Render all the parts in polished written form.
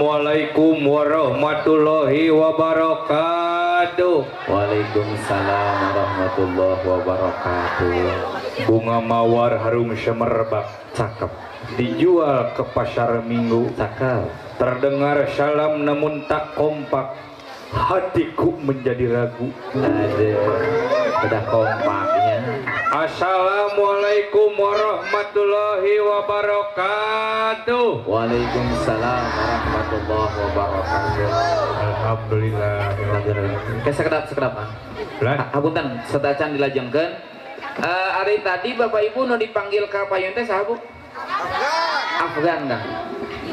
Assalamualaikum warahmatullahi wabarakatuh. Waalaikumsalam warahmatullahi wabarakatuh. Bunga mawar harum semerbak, cakep. Dijual ke pasar Minggu, cakep. Terdengar salam namun tak kompak, hatiku menjadi ragu. Aduh, udah kompaknya. Assalamualaikum warahmatullahi wabarakatuh. Waalaikumsalam warahmatullahi wabarakatuh. Alhamdulillah. Oke, sekedap ah. Hapunten, setacan dilajengkeun. Ari tadi Bapak Ibu nu dipanggil ka payun teh saha Bu? Afgan. Afgan kan.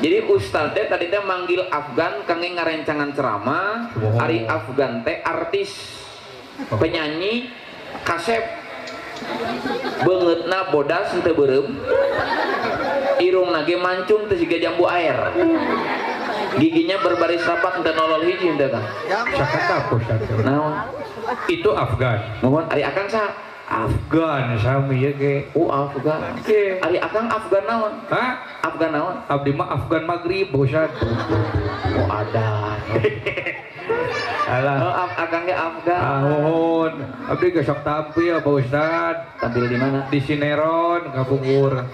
Jadi ustad teh tadi teh manggil Afgan kangge ngarencangan ceramah. Ari Afgan teh artis, penyanyi, kasep, beungeutna bodas henteu beureum, irungna ge mancung teu siga jambu air, giginya berbaris rapat henteu nolol hiji henteu Kang. Sakata Ustad. Naon? Itu Afgan. Mohon ari akang saha? Afgan sami ya ge. Oh, Afgan. Ge. Ari akang Afgan naon? Hah? Afgan naon? Abdi mah Afgan Maghrib, Ustad. Oh, ada. Alah. Oh, akang ge Afgan. Ah, mohon. Abdi ge sok tampil, Pak Ustad. Tampil di mana? Di Sineron, Kapungkur.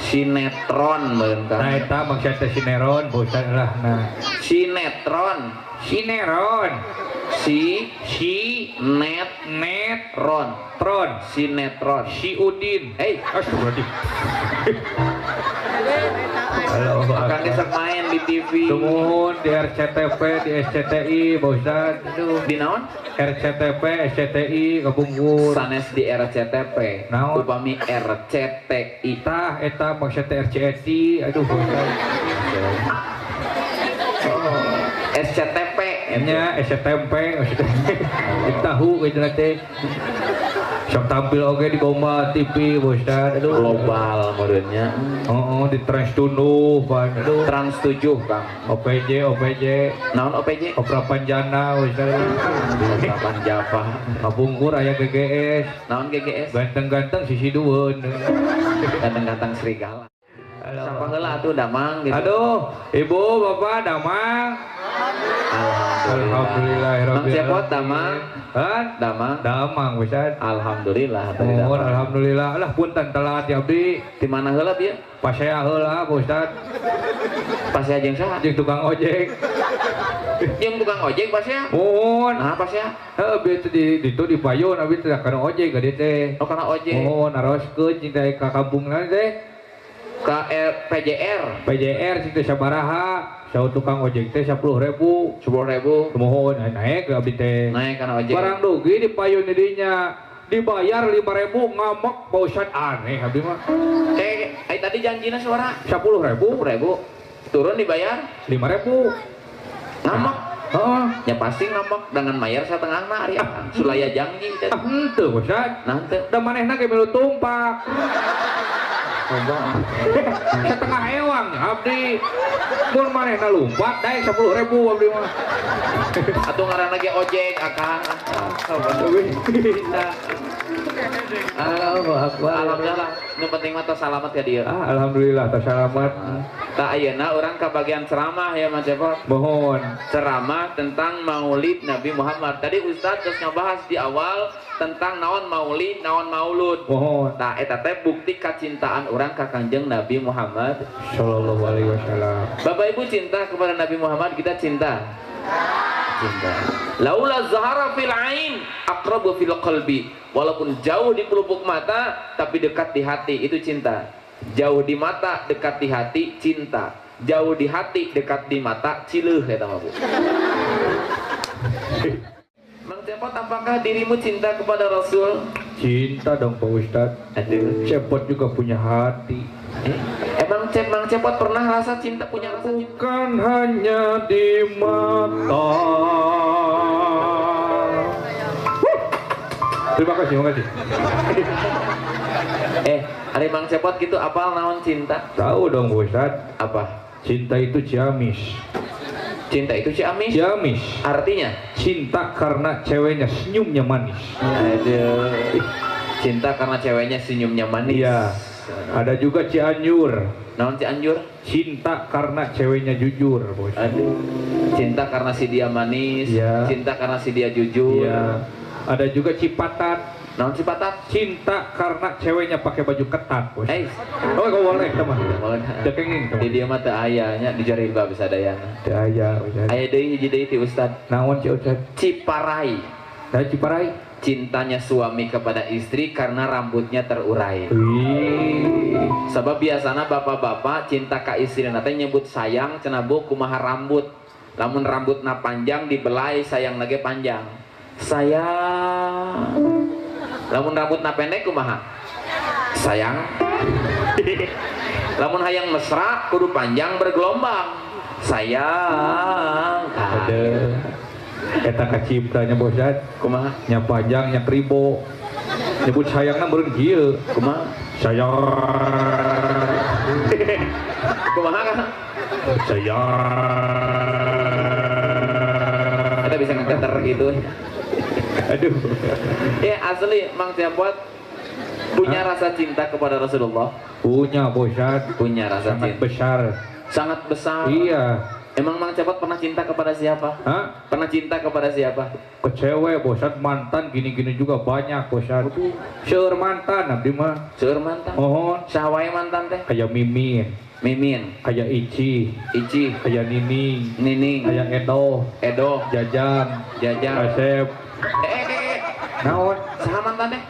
Sinetron meureun Kang. Nah, eta maksud teh sineron, Pak Ustad lah. Nah. Sinetron. Sineron. Si net net ron tron sinetron si Udin. Hey, astagfirullahaladzim. Halo, akang ge sok main di TV. Tumuhun di RCTP, di SCTI, Pak Ustad. Aduh, di naon? RCTP, SCTI, Kapungkur. Sanes di RCTP. Naon? Upami RCTI. Tah eta maksud teh RCTI. Aduh, Pak Ustad. Oh, SCTP. Nya SCTP maksudnya. Tahu gitu teh. Sok tampil oge di Goma TV, Pak Ustad. Aduh, global meureunnya. Oh, di Trans 7, Pak. Aduh. Trans 7, Kang. OPJ, OPJ. Naon OPJ? Opera Panjana, Pak Ustad. Opera Panjava. Kapungkur aya GGS. Naon GGS? Ganteng-ganteng sisi dueun. Ganteng-ganteng serigala. Sapa heula atuh damang gitu. Aduh, Ibu, Bapak damang. Alhamdulillah. Mang Cepot damang. Hah? Damang. Damang Ustad. Alhamdulillah. Mohon alhamdulillah. Lah punten telat ya abdi. Di mana heula ieu? Pasea heula Pak Ustad. Pasea jeung saha? Jeung tukang ojek. Jeung tukang ojek pasea? Mohon. Nah, pasea. Heuh, abdi teh di ditu di payun abdi teh kana ojek ka dieu teh. Oh, kana ojek. Mohon naroskeun cing teh ka kampungna teh. Ka PJR. PJR cing teh sabaraha? Saur tukang ojek teh 10.000. 10.000. Mohon naik ke abdi teh. Naik kana ojek. Barang dugi di payun di dinya dibayar 5.000 ngamuk Pak Ustad, aneh abdi mah. Kayak tadi janjina suara 10.000. 10.000. Turun dibayar 5.000. Ngamuk. Heeh. Ya pasti ngamuk dengan mayar satengahna ari akang. Sulaya janji teh. Ah henteu Pak Ustad. Nah henteu. Da manehna ge milu tumpak. Setengah ewang abdi. Mun manehna lumpat daek 10.000 abdi mah. Atuh ngaranna ge ojek akang. Allahu akbar. Alhamdulillah, nu penting mah tos salamet ka dieu. Ah, alhamdulillah tos salamet. Tah ayeuna urang ka bagian ceramah ya Mang Cepot. Mohon. Ceramah tentang Maulid Nabi Muhammad. Tadi Ustaz geus ngabahas di awal tentang naon maulid, naon maulud. Mohon. Tah eta teh bukti kacintaan urang ka Kanjeng Nabi Muhammad sallallahu alaihi wasallam. Bapak Ibu cinta kepada Nabi Muhammad, kita cinta. Cinta. Laula zahara fil ain aqrabu fil qalbi. Walaupun jauh di pelupuk mata tapi dekat di hati, itu cinta. Jauh di mata dekat di hati, cinta. Jauh di hati dekat di mata, cileuh eta mah Bu. Mang Cepot, apakah dirimu cinta kepada Rasul? Cinta dong Pak Ustad. Aduh. Cepot juga punya hati. Emang Mang Cepot pernah rasa cinta, punya rasa cinta? Bukan hanya di mata. Terima kasih, terima kasih. Ari Mang Cepot gitu apal naon cinta? Tahu dong Pak Ustad. Apa? Cinta itu Ciamis. Cinta itu Ciamis? Ciamis. Artinya? Cinta karena ceweknya senyumnya manis. Aduh. Cinta karena ceweknya senyumnya manis. Iya. Ada juga Cianjur. Naon Cianjur? Cinta karena ceweknya jujur, Bos. Aduh. Cinta karena si dia manis, ya. Cinta karena si dia jujur. Ya. Ada juga Cipatat. Naon Cipatat? Cinta karena ceweknya pakai baju ketat, Bos. Eh. Oh, kau boleh, teman. Boleh. Kenging, teman. Di dia mah teu aya nya di Jariba bisa dayana. Teu aya, Aya deui hiji deui ti Ustad. Naon ci Ustad? Ciparai. Nah, Ciparai. Cintanya suami kepada istri karena rambutnya terurai. Wih. Sebab biasana bapak-bapak cinta ka istri teh nyebut sayang cenah bu kumaha rambut. Lamun rambutna panjang dibelai sayang lagi panjang. Sayang. Lamun rambutna pendek kumaha? Sayang. Lamun hayang mesra kudu panjang bergelombang. Sayang. Aduh. Eta kaciptanya bosan. Kumaha? Nya panjang nya kribo. Nyebut sayangna meureun kieu. Kumaha? Sayang. Kumaha kan? Sayang. Kita bisa ngeketer gitu. Aduh. Ya asli Mang Cepot punya rasa cinta kepada Rasulullah. Punya bosan. Punya rasa sangat cinta besar. Sangat besar. Iya. Emang Mang Cepot pernah cinta kepada siapa? Hah? Pernah cinta kepada siapa? Ke cewek bosan, mantan gini-gini juga banyak bosan. Seueur mantan abdi mah. Seueur mantan. Mohon. Saha wae mantan teh? Aya Mimin. Mimin. Aya Ici. Ici. Aya Nining. Nining. Aya Edo. Edo. Jajang. Jajang. Asep. Naon? Saha mantan teh?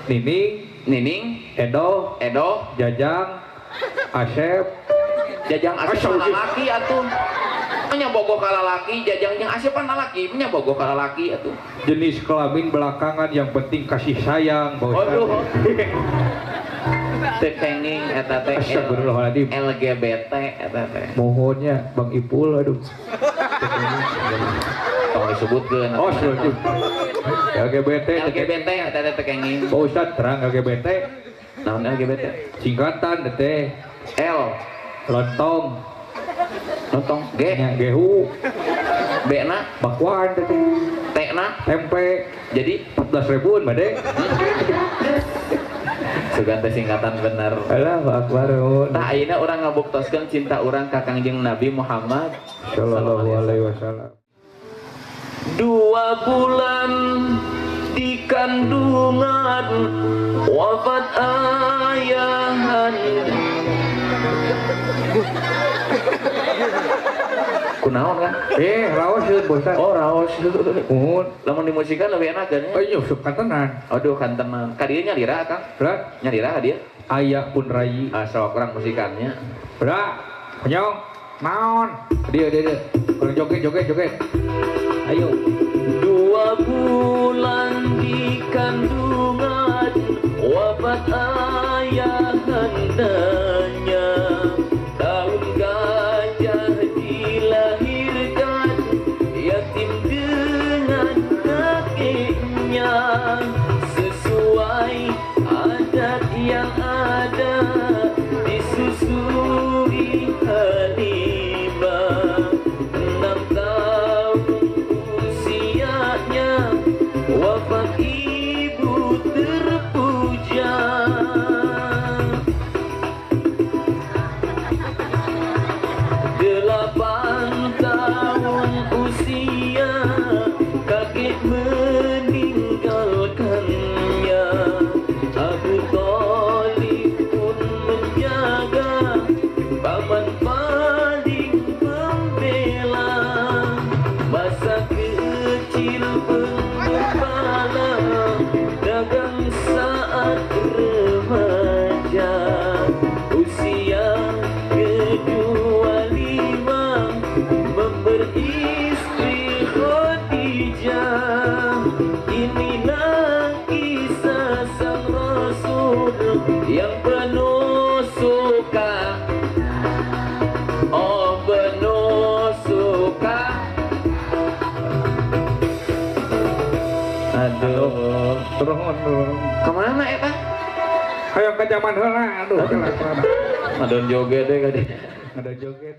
Nining. Nining. Edo. Edo. Jajang. Asep. Jajang Asep lalaki atuh. Nya bogoh ka lalaki, Jajang jeung Asep pan lalaki, nya bogoh ka lalaki atuh. Jenis kelamin belakangan yang penting kasih sayang, Waduh. Teu kenging eta teh. Astagfirullahaladzim. LGBT eta teh. Mohonnya Bang Ipul aduh. Tong disebutkeun. Oh, astagfirullahaladzim. LGBT. LGBT eta teh teu kenging. Pak Ustad terang LGBT. Naon LGBT? Singkatan teh. L. Lontong. Lontong G. Nya gehu. B na bakwan teh. T na tempe. Jadi 14 ribuan bade. Sugan teh singkatan bener. Allahu akbar. Tah ayeuna urang ngabuktoskeun cinta urang ka Kangjeng Nabi Muhammad sallallahu alaihi wasallam. 2 bulan di kandungan wafat ayahanda. Kunaon kan? Raos seueur bosan. Oh, raos. Muhun. Lamun dimusikan lebih enak kan? Oh iya, sok kantenan. Aduh, kantenan. Ka dieu nyalira, Kang? Berat? Nyalira ka dieu? Aya pun rayi. Ah, sok kurang musikannya. Berat. Konyong. Naon? Dieu, dieu, dieu. Kurang joget, joget, joget. Ayo. 2 bulan di kandungan wafat ayahandanya. Tahun gajah dilahirkan yatim dengan kakeknya. Sesuai adat yang ada disusui Halimah. 6 tahun usianya wafat ibu terpuja. 8 tahun usia kakek meninggalkannya. Abu Thalib pun menjaga, paman paling membela. Masa kecil pengembala, dagang saat remaja. Usia ke-25 memperistri Khadijah. Inilah kisah sang Rasul yang penuh suka. Oh, penuh suka. Aduh, turun. Kemana eta? Hayang ke zaman heula, aduh. Aduh joget deh kadi. Ada joget.